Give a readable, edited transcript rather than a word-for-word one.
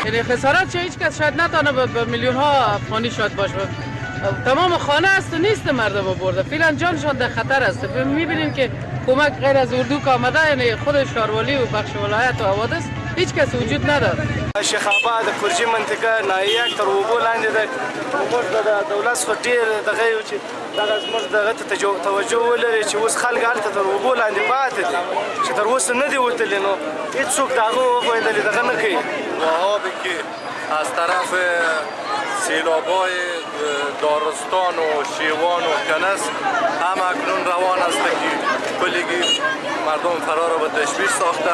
یعنی خسارت چه هیچ کس شاید نتانه به میلیون ها افغانی شاید باشه. تمام خانه است و نیست مردم برده، فعلا جانشان در خطر است. میبینیم که کمک غیر از اردو که آمده، یعنی خود شاروالی و بخش ولایت و حوادث، هیچ کس وجود نداره. شیخ آباد د کرجي منطقه ناحیه تر اوبو لاندې ده. موږ د دولت څخه ډېر دغه یو چې دغه زموږ دغه ته توجه ولري چې اوس خلک هلته تر اوبو لاندې پاتې دي چې تر اوسه نه دي وتلي، نو هېڅوک د هغه وبایدلې دغه نه کوي. آبی که از طرف سیلابای دارستان و شیوان و کنس هم اکنون روان است که کلیگی مردم فرا را به تشویش ساخته.